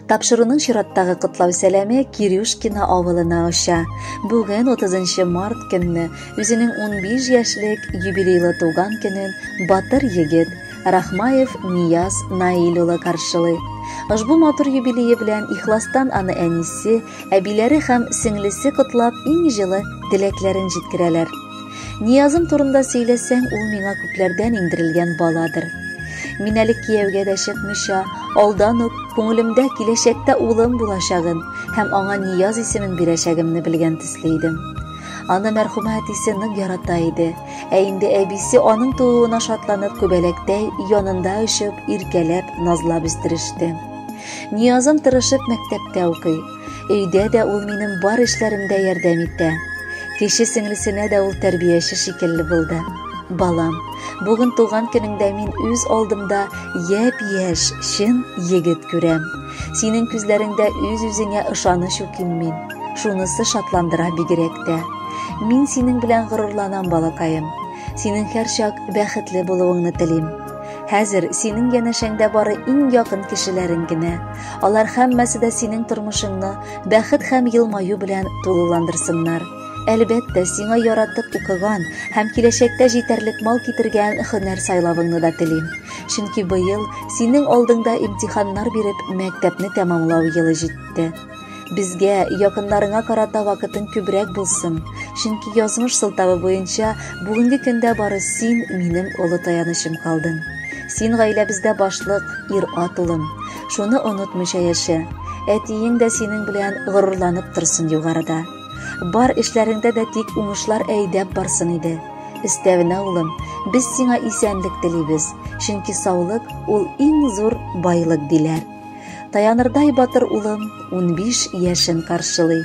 Тапшыруның чираттагы котлау сәламе Кирюшкино авылына оча. Бүген 30 март көнне үзенең 15 яшьлек юбилейлы туган көнен батыр егет Рахмаев Нияз Наил улы каршылый. Ошбу матур юбилее белән ихластан аны әнисе, әбиләре һәм сеңлесе котлап иң җылы теләкләрен җиткерәләр. Ниязым турында сөйләсәң, ул миңа күкләрдән иңдерелгән баладыр. Мин әле кияүгә дә чыкмыйча, алдан ук күңелемдә киләчәктә улым булачагын һәм аңа Нияз исемен бирәчәгемне белгән төсле идем. Аны мәрхүмә әтисе нык ярата иде, ә инде әбисе аның тууына шатланып күбәләктәй янында очып, иркәләп, назлап үстереште. Ниязым тырышып мәктәптә укый. Өйдә дә ул минем бар эшләремдә ярдәм итә. Кече сеңлесенә дә ул тәрбияче шикелле булды. Балам, бүген туган көнеңдә мин үз алдымда япь-яшь, чын егет күрәм. Синең күзләреңдә үз-үзеңә ышаныч укыйм мин. Шунысы шатландыра бигрәк тә. Мин синең белән горурланам, балакаем. Синең һәрчак бәхетле булуыңны телим. Хәзер синең янәшәңдә бары иң якын кешеләрең генә. Алар һәммәсе дә синең тормышыңны бәхет һәм елмаю белән тулыландырсыннар. Әлбәттә, сиңа яратып укыган һәм киләчәктә җитәрлек мал китергән һөнәр сайлавыңны да телим. Чөнки быел синең алдыңда имтиханнар биреп мәктәпне тәмамлау елы җитте. Безгә, якыннарыңа карата вакытың күбрәк булсын. Чөнки язмыш сылтавы буенча бүгенге көндә бары син минем олы таянычым калдың. Син гаиләбездә башлык, ир-ат улым. Шуны онытмыйча яшә. Әтиең дә синең белән горурланып торсын югарыда. Бар эшләреңдә дә тик уңышлар әйдәп барсын иде. Өстәвенә, улым, без сиңа исәнлек телибез, чөнки саулык ул иң зур байлык диләр. Таянырдай батыр улым 15 яшен каршылый.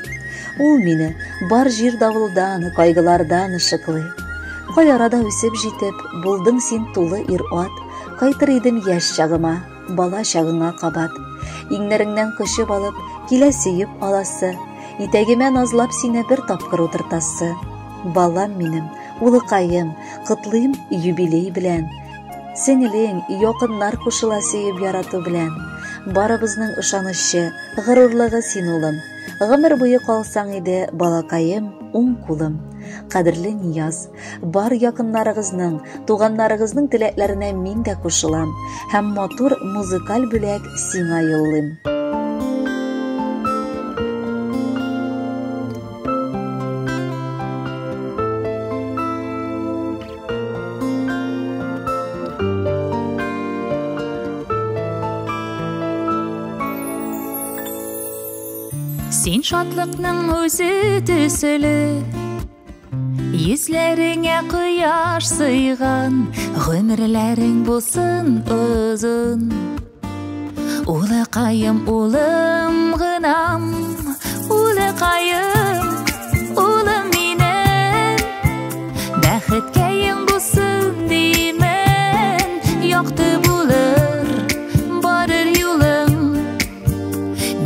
Ул мине бар җир давылдан, кайгылардан ышыклый. Кай арада үсеп җитеп, булдың син тулы ир-ат, кайтыр идем яшь чагыма, бала чагыңа кабат. Иңнәреңнән кочып алып, килә сөеп аласы, итәгемә назлап сине бер тапкыр утыртасы. Балам минем, улыкаем, котлыйм юбилей белән. Сеңелең, якыннар кушыла сөеп ярату белән. Барыбызның ышанычы, горурлыгы син, улым. Гомер буе калсаң иде, балакаем, уң кулым. Кадерле Нияз, бар якыннарыгызның, туганнарыгызның теләкләренә мин дә кушылам һәм матур музыкаль бүләк сиңа юллыйм. Син шатлыкның үзе төсле, йөзләреңә кояш сыйган, гомерләрең булсын озын. Улыкаем, улым гынам, улыкаем, улым минем, бәхеткәең булсын димен, якты булыр барыр юлың.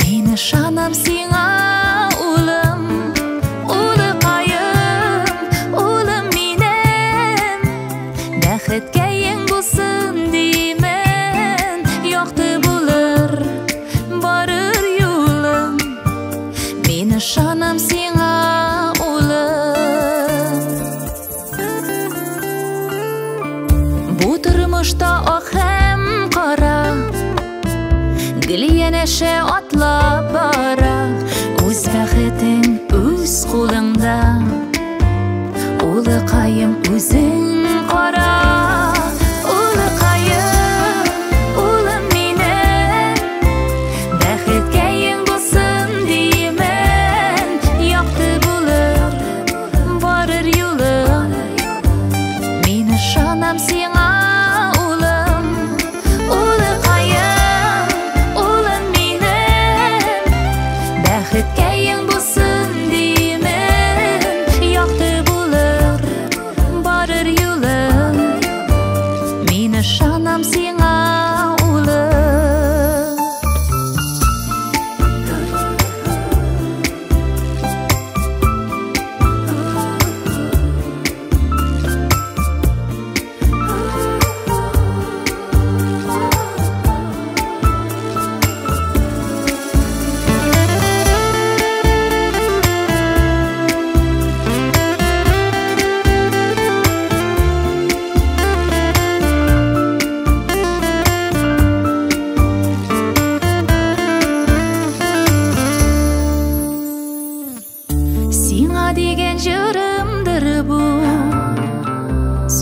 Мин ышанам сиңа, улым, улыкаем, улым минем, бәхеткәең булсын димен, якты булыр барыр юлың. Мин ышанам сиңа, улым. Бу тормышта ак һәм кара гел янәшә атлап бара, үз бәхетең үз кулыңда, улыкаем, үзең кара. Улыкаем, улым минем, бәхеткәең булсын димен, якты булыр барыр юлың. Мин ышанам сиңа, улым, улыкаем, улым минем, бәхеткәең булсын димен, якты булыр барыр юлың.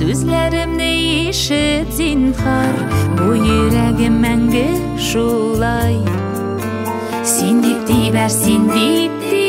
Сүзләремне ишет, зинһар. Бу йөрәгем мәңге шулай. Син дип тибәр, син дип.